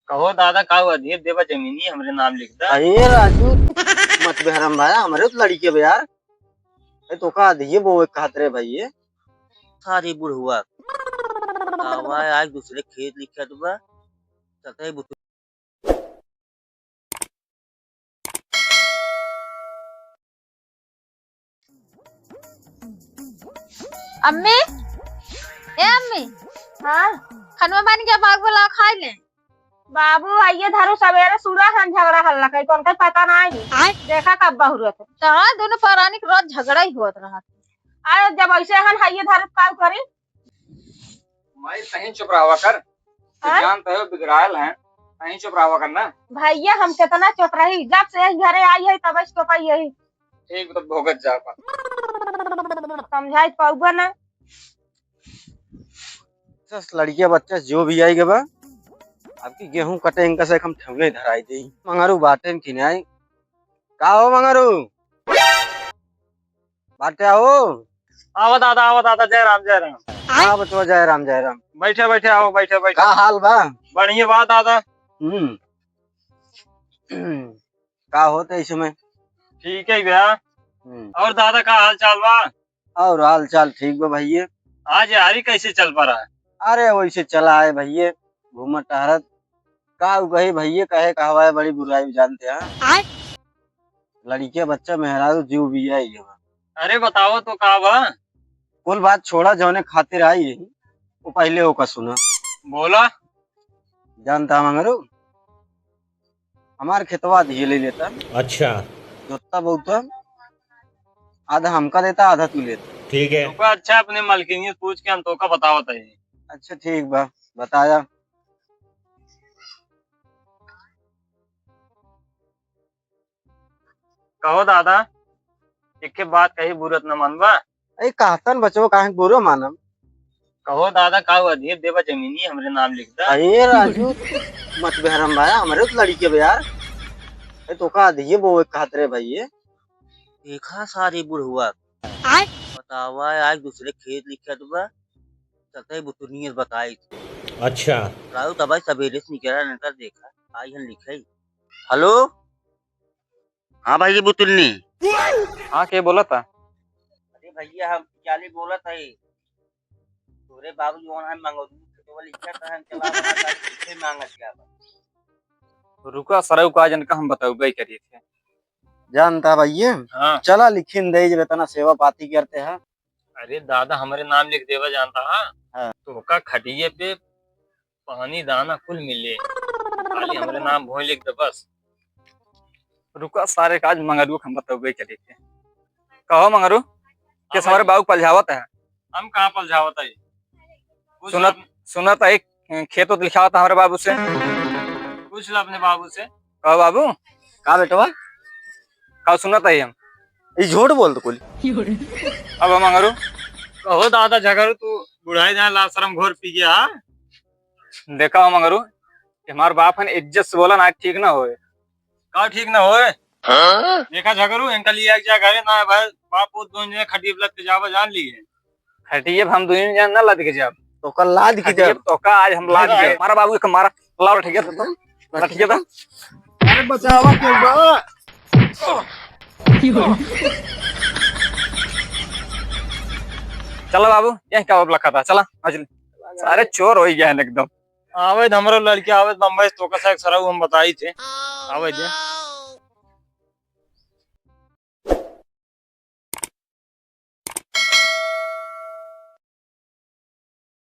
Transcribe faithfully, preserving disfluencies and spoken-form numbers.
कहो दादा, का हुआ? अधीर देवा जमीनी हमरे नाम लिख दा। अरे राजू, मत बेहरम भाया, हमरे तो लड़के बे यार। ए, तो का अधीर बोवे कहत रे भाई ये? सारी बुढ़वा। आवा आज दूसरे खेत लिखत बा। चलते ही बुतु- अम्मी, ए अम्मी। हाँ। खनवा बन गया, बाबू बुलाओ, खाई ले। बाबू आइए धरू, सवेरे सुरा हन झगड़ा हल्ला कई, कौन का पता नहीं। आय। देखा कब बहुरत है। तो हाँ, दोनों परानी के रोज झगड़ा ही होत रहा। आय, जब ऐसे हन हाइए धरू, का करी? माई, तहीं चुप रहा कर। तू हाँ? जानत हो बिगड़ायल हैं, तहीं चुप रहा कर ना। भैया, हम कितना चुप रही, जब से यही घरे आई है, तब से चुप ही यही। ठीक, तो भोगत जा अपन। समझाई पाऊबा ना। सस लड़किया बच्चा जो भी आई गबा, आपकी गेहूं कटे इनका से हम ठेवले धराई दे। मंगरू बाटे कि नहीं? का हो मंगरू? बाटे आओ। आवा दादा, आवा दादा, जय राम, जय राम। हाँ बचवा, जय राम, जय राम। बैठे, बैठे, आओ, बैठे, बैठे। का हाल बा? बढ़िया बा दादा। हम्म। का होत है इस समय? ठीक है भैया। हम्म। और दादा का हाल चाल बा? और हाल चाल ठीक बा भैया। आज यारी कैसे चल पा रहा है? अरे वैसे चला है भैया, घूमत टहरत। का उ कही भैया, कहे कहवा है बड़ी बुराई जानते हैं। आय। लड़किया बच्चा मेहरारू जीव भी है ये बा। अरे बताओ तो का बा? कुल बात छोड़ा, जौने खातिर आई है, वो पहले ओका सुना। बोला। जानता मंगरू, हमार खेतवा दिए ले लेता। अच्छा। जोतता बोता, आधा हमका देता, आधा तू लेता। ठीक है। रुका, अच्छा, अपने मालकिन से पूछ के हम तोका बतावत है। अच्छा, ठीक बा, बताया। कहो दादा, एके बात कही बुरत न मनबा? अरे कहतन बचवा, काहे बुरो मानम? कहो दादा, का हुआ? अधीर देवा जमीनी हमरे नाम लिख दा। अरे राजू, मत बेहरम भाया, हमरे तो लड़के बे यार। अरे तो का अधीर बोवे कहत रे भाई ये? देखा सारी बुढ़वा। आय। बतावा, आज दूसरे खेत लिखत बा। चलते ही बुतुनियत बताई। अच्छा। राजू तब आज सवेरे से निकला, नहीं तो देखा, आई हम लिखे। हेलो। हाँ भाई जी, बुतुलनी। हाँ, के बोलत है? अरे भैया, हम जाली बोलत है। तोरे बाबू जौन है मंगरू, तो वो लिखा था, हम चला बना था, किसे मांगत गया बा। रुका सरऊ का जन का हम बताऊबे करिए थे। जानता भैया? हाँ। चला लिखिन दे, जब इतना सेवा पाती करते हैं। अरे दादा, हमरे नाम लिख देवा जानता है? हाँ। तो का खटिए पे पानी दाना कुल मिले, खाली हमरे नाम भोई लिख दे बस। रुका, सारे काज मंगरू के हम बतौबे करे के। कहो मंगरू, के हाँ हमारे भाई। बाबू पलझावत है? हम कहाँ पलझावत है? कुछ सुनत, आप सुनत है, खेत उत लिखावत है हमारे बाबू से। पूछ लो अपने बाबू से। कहो बाबू। का बेटवा? का सुनत है हम? ई झूठ बोल तो कुल। अब मंगरू। कहो दादा झगरू, तू बुढ़ाई जाए, लाज शरम घोर पी गया, हाँ? देखा हो मंगरू, कि हमार बाप है ना, इज्जत से बोला ना, ठीक ना होए। का ठीक ना होए? हाँ? देखा झगरू, इनका लिए एक जगह घरे ना है भाई, बाप पूत दोनों जने खटिए पे लद के जावा, जान लिए। खटिए पे हम दोनों जने ना लद के जाब। तो कल लाद के खटिए जाब। पे तो का आज हम लाद के जाब। मारा बाबू के मारा, लाओ ठीक है तो तुम, ठीक है तो। अरे बचावा के बा। चला बाबू, यही का बाबू लखा था, चला, आज सारे चोर हो गया है एकदम। आवे त हमरो लड़के, आवे त बम्बई से तोका सा एक सरऊ हम बताई थे। आवे दे।